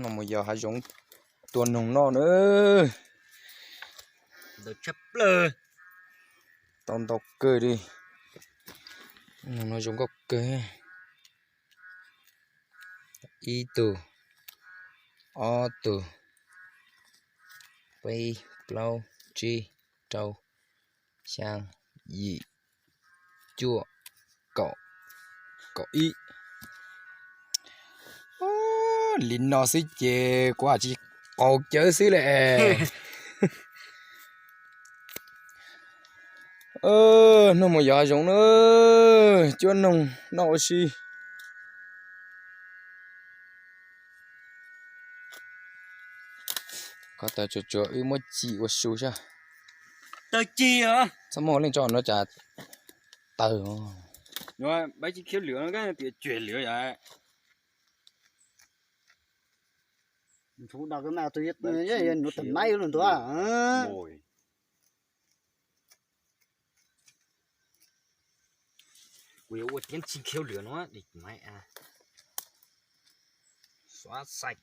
No mus yos hav zoov tua noog noj na. Ntau tshaj plaws. Tau ntau kawg li. Noog no zoo nkauj kawg. Ib tug, ob tug, peb, plaub, tsib, rau, xyaa, yim, cuaj, kaum, kaum ib. Li no xwb ces kuv tsis qaug cawv xwb lawm. Hnub mus yos zoov na, cuab noog noj ua si. Ko taw tsuas tsuas wb muab ci ua su sab. Taw ci. Txhob muaj leej tso no cas taw. Bab ci khiab lwm tias cuag lwm yom. Nuv tam maib lub ntuav. Kuv yuav ua tiab ci khiab lwm no. Xua xais.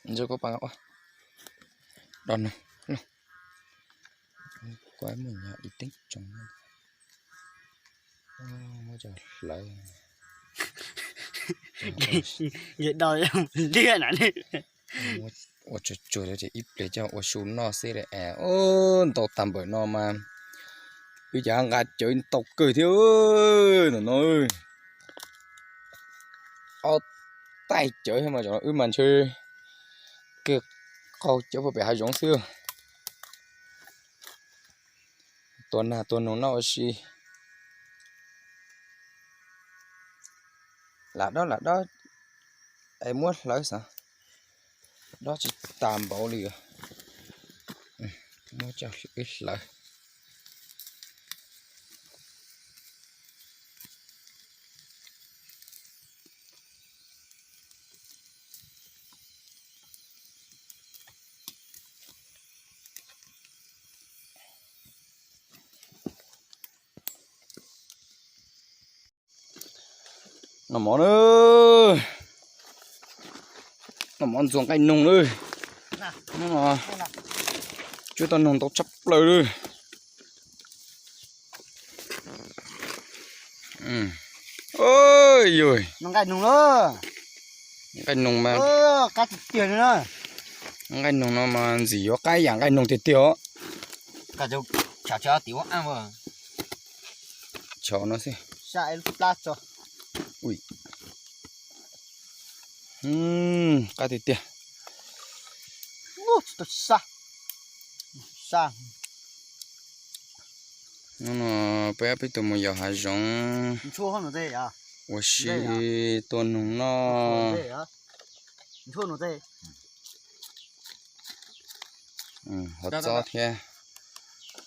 Ntshe kuv pab ua do no. Kuv muaj nyob ib teeb tsoom. Muab cov hlawv. Nce do liaj na. Ua tsuag tsuag ces ib pliag coj ua su noj xwb lawm es. Ntau tag npaum no mas wb cov nqa cawv ntau kawg thiab no. Ob taig cawv thiab mas wb mas ntshe kawg qaug cawv puag pem hav zoov xwb. Tua nag tua noog noj ua si. Lam dob lam dob es muab hlawv xav, dob tsis tas npaum li. Muab coj wb hlawv. Noj mov na, noj mov ntxuag nqaij noog na. Cuab tau noog ntau tshaj plaws li. Yog nqaij noog mas, nqaij noog no mas ntxim yuav qab yam nqaij noog tiag tiag os. Chov no xwb. Qab tiag tiag. Peb peb tus mus yos hav zoov ua si tua noog noj. Hov txob thiab.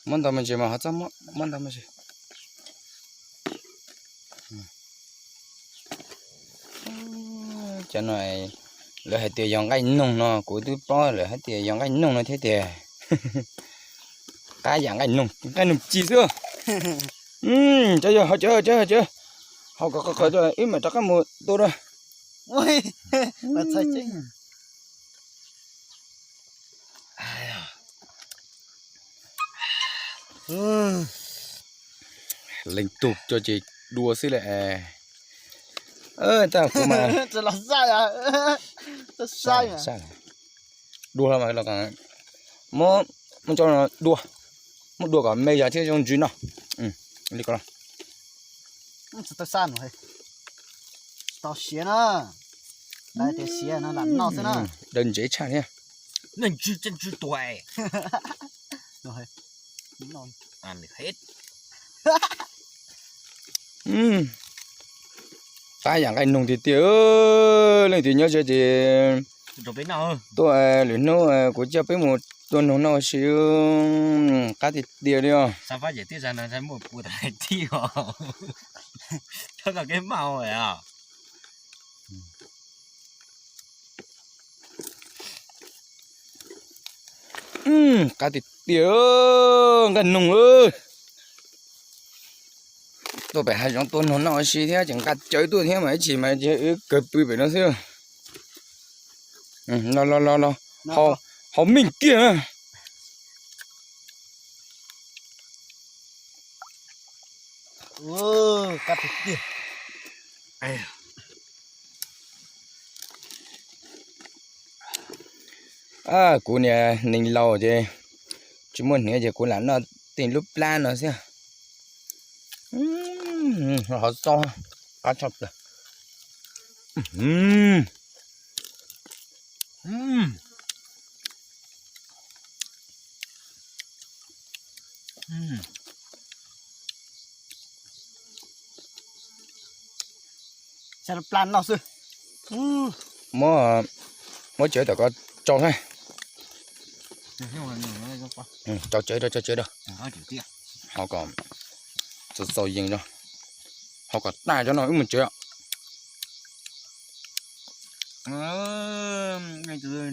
Muab ntau me ntsis mas hov txob muab ntau me ntsis. Cov no lawv hais tias yog nqaij noog no, kuv twb paub lawv hais tias yog nqaij noog no thiab tiag. Qab yam nqaij noog, nqaij noog ci xwb. Cov yog hov cawv, cov hov cawv, hov kom qhov qhov cov ib mam rov qab mus tua dua. Leej tug coj ces dua xwb lawm. Tab kuv mas dua, muab, muab coj dua, muab dua kom me yog thiaj zoo ntsws noj. Li ko los. Tsis tau siav na, lawv tias siav no lam noj xwb na. Daws ntsev tshaj thiab. Qab yam nqaij noog tiag tiag. Leej twg nyob ze ces tuaj, lwm hnub kuv coj peb mus tua noog noj ua si. Qab tiag tiag li os. Qab tiag tiag, nqaij noog. Tuaj pem hav zoov tua noog noj ua si thiab ces nqa cawv tuaj thiab mas ib chim mas ces wb kawg pw pem no xwb. Los los los los, haus meej kiag na. Kuv niag neeg laus ces tsis muaj hniav ces kuv lam noj tej lub plab no xwb. Hov txob qab tshaj plaws. Muab cawv tom ko tsau na. Tsau cawv rau, tsau cawv rau. Ho kom txaus txaus yees rau. Ho kom tag cov no wb mus tsev.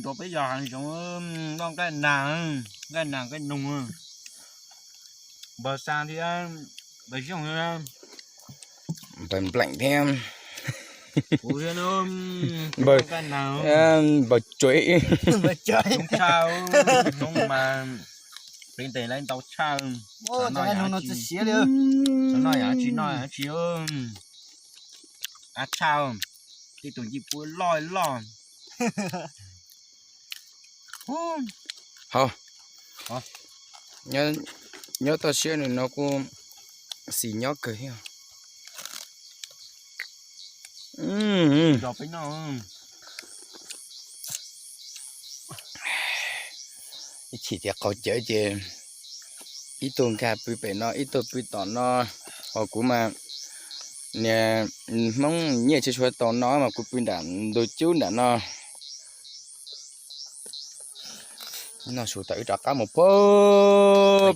Rau peb yos hav zoov noj nqaij nag, nqaij nag nqaij noog, npawg Xab thiab npawg Zooj, npawg Npleem thiab, npawg Tsuav, tshaj, noo mas peb ntes lawv ntau tshaj. Noj yam tsis noj yam tsis, a tshaj, tej tus ncej puab loj loj. Hos, nyob toj siab no kuj xis nyob kawg thiab. Ib chim tias qaug cawv ces ib tug nkag pw pem no ib tug pw tom no, ho kuv mas niag Hmoob nyiaj tsis tshua tau no mas kuv pw nram ntug cub nram no. Noj su tas wb rov qab mus puag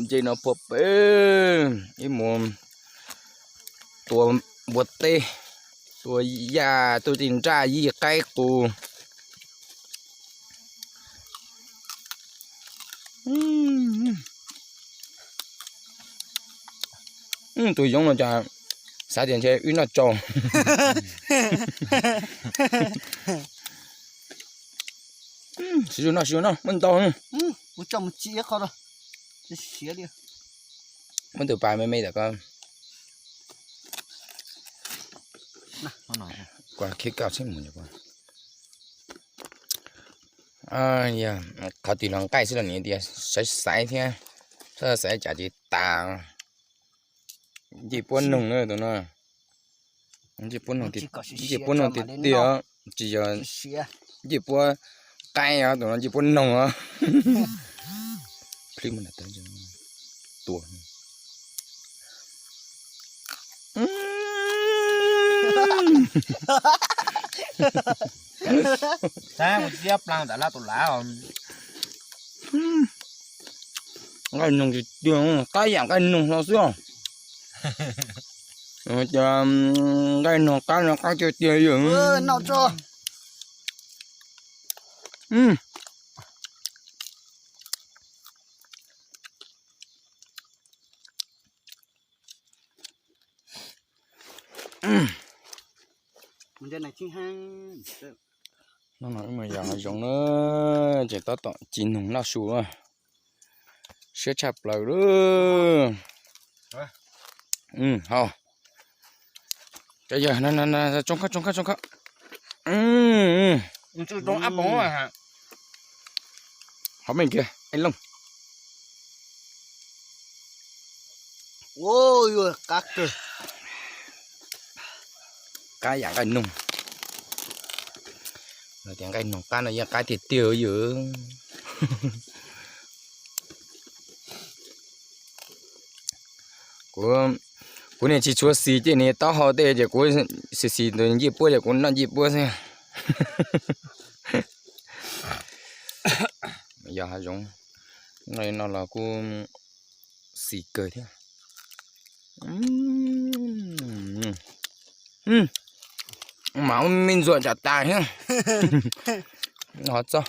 nce no puag pem, wb mus tua npua teb, tua yaj, tua tej nraj yij qaib qus. Tus yoov no cas xav tias ntshe wb noj tsau. Siv zog noj, siv zog noj, muaj ntau. Muab tus pas me me tom ko. Kuv khib koj tseem mus nyuam. Qhov twg los nqaij xwb los nws tias xaiv xaiv thiab, xaiv cas tsis tas. Ncej puab noog na tus no. Ncej puab noog, ncej puab noog tiag tiag, tsis yog ncej puab qaib os, tus no ncej puab noog os. Tua. Saib ua tsiab plaag tam laj tus lav os. Nqaij noog tiag tiag, qab yam nqaij noog hlo xwb os. Ces nqaij noog qab no qab tiag tiag yom. Hnub no wb mus yos hav zoov na, tseem tab tom ci noog noj su, siab tshaj plaws li. Hos, tsoo khab, tsoo khab, tsoo khab. Hov meej kiag looj. Qab yam nqaij noog. Tias nqaij noog qab no yeej qab tiag tiag yom. Kuv, kuv niam tsis tshua xis ces niam taub hau tej ces kuv xis xis tus ncej puab ces kuv noj ncej puab xwb. Yos hav zoov no los kuj xis kawg thiab. Mas ua me ntxuam tsam tas thiab. Hov txog.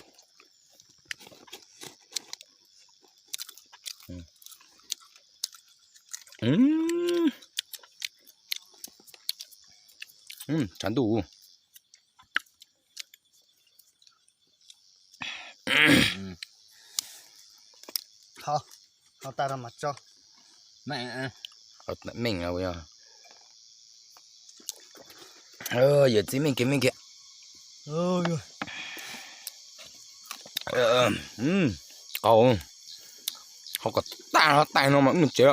Tshav ntuj. Ho, ho tas no mas tso. Meej no yog, yog txiv meej kiag meej kiag. Qaug, ho kom tag ho tas no mas wb mus tsev,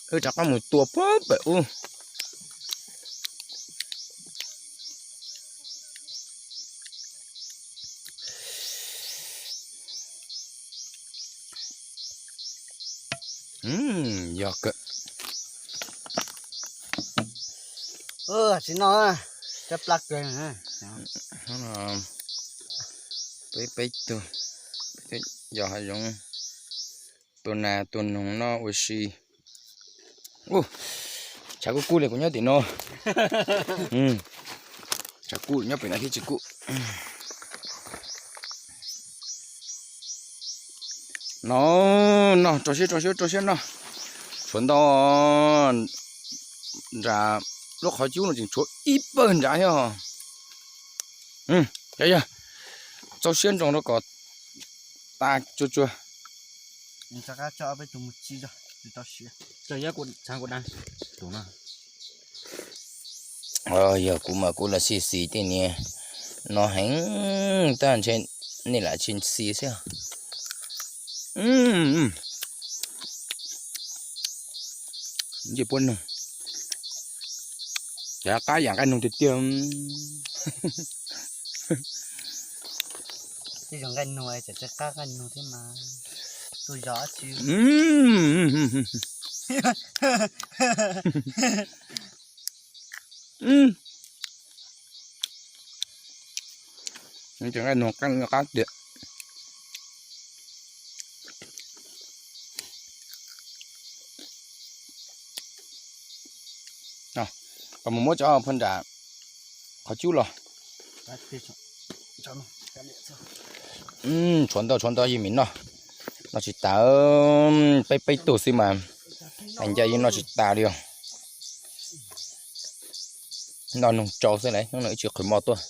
wb rov qab mus tua puag pem ub. Yog kawg. Tsis noj, cov plab kawg. Peb, peb tug yog hav zoov tua nas tua noog noj ua si. Tshav kuj kub li kuv nyob tim no. Tshav kub nyob pem no thiab tsis kub. No, no, rau siab, rau siab, rau siab no. Tshuav ntau nram lub qhov cub no tseem tshuav ib pawg nrad thiab. Yog, txaus siab ntsoov rau kom tas tsuag tsuag. Yog kuv mas kuv los xij xis tej niag no heev, tab ntshe nej lam tsis xis xwb. Ncej puab noog, cov qab yam nqaij noog tiag tiag. Tej zoo nqaij noog, qab nqaij noog thiab mas, tus zos tsis. Nqaij noog qab tiag. Koj mus muab cov phaj nram qhov cub los. Tshuav ntau, tshuav ntau yeej meem noj, noj tsis tas, peb peb tug xwb mas, hais ncaj yeej noj tsis tas li os. Noj noog tsau xwb lauj, hnub no ib tsis qhwv mov tuaj.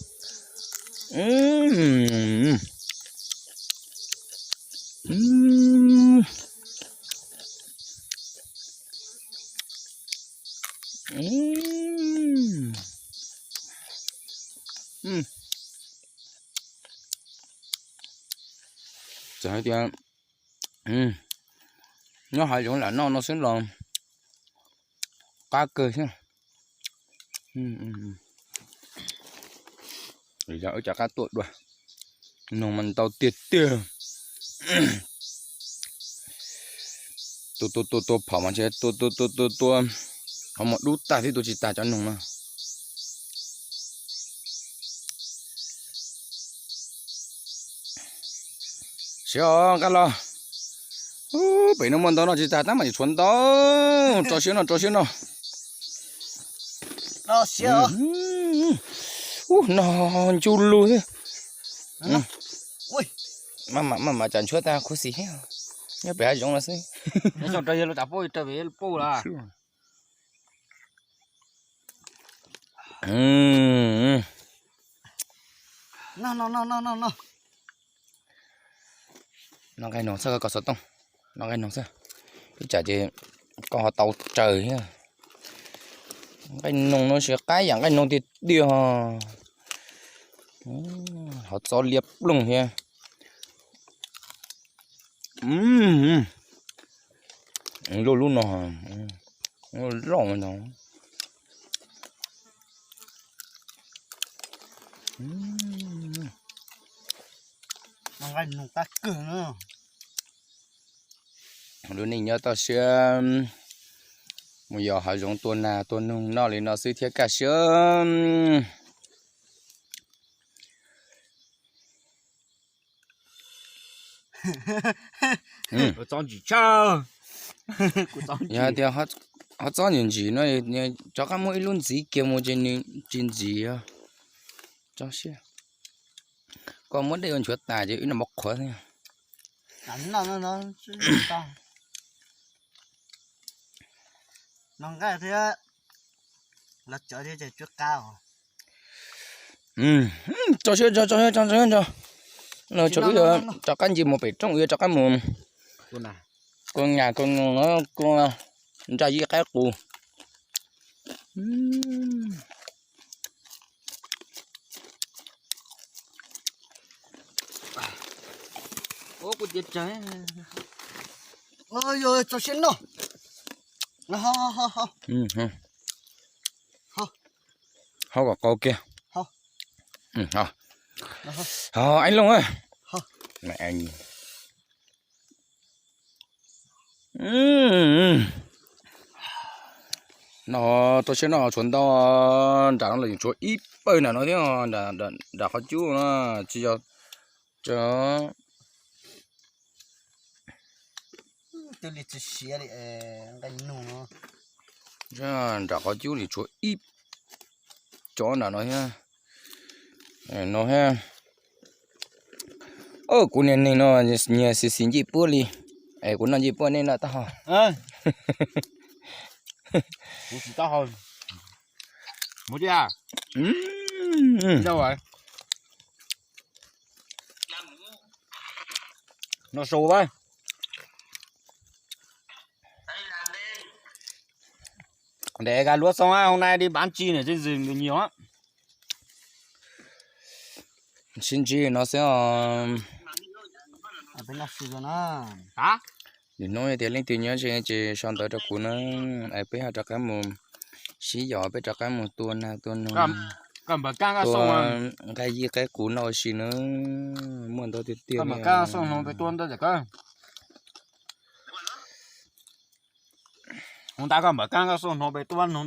Txawm hais tias nyob hav zoov lam noj no xwb los qab kawg thiab. Yog wb rov qab tuaj dua, noog mas ntau tiag tiag. Tua tua tua tua phom mas ntshe tua tua tua tua tua, qhov muag dub tag thiab tua tsis tas cov noog no. Siab os Nkaj Los. Pem no muaj ntau noj tsis tas tab mas tshuav ntau. Tso siab noj, tso siab noj. Ub, no ncu lug xwb. Maj mam tsam ntshuab tag khuv xim thiab. Nyob pem hav zoov no xwb. Noj nqaij noog xwb koj xov tooj, noj nqaij noog xwb. Ib tsam ces koj ho tau raws thiab. Nqaij noog no tsis qab yam nqaij noog tiag tiag. Ho txob liab ploog thiab. Lub lub no, loj no. Lub neej nyob toj siab, mus yos hav zoov tua nas tua noog noj li no xwb thiab kaj siab. Yog tias ho txob ntsim ntsim no, rov qab muab ib lub ntxiv kiag mus ces nws tsis ntsim. Tso siab. Koj muab dej ua nchuav tas ces wb noj mov qhuav xwb. Los tso thiab tso cuab qab os. Tso siab tso, tso siab tso, tso siab tso. No tso wb rov qab ncig mus pem roob, wb rov qab mus kua nyas kua nus no, kua nra yij qaib qus. Tso siab no. Haub kom qau kiag. Aib Looj. No tso siab no tshuav ntau, nram no los tshuav ib pawg nram no thiab, nram qhov cub no tsis yog. Nram qhov cub li tshuav ib co nram no thiab. No thiab. Kuv niag neeg no nyias xis xis ncej puab li. Es kuv noj ncej puab nej noj taub hau. Noj su. Để gà luộc xong á, hôm nay đi bán chi nữa trên rừng được nhiều á. Sib ntsib no xwb os. Lwm hnub tias leej twg nyob ze ces sau ntawv rau kuv na, es peb ho rov qab mus sib yos, peb rov qab mus tua nag tua noog, tua nqaij yij qaib qus noj ua si na. Muaj ntau tiag tiag li.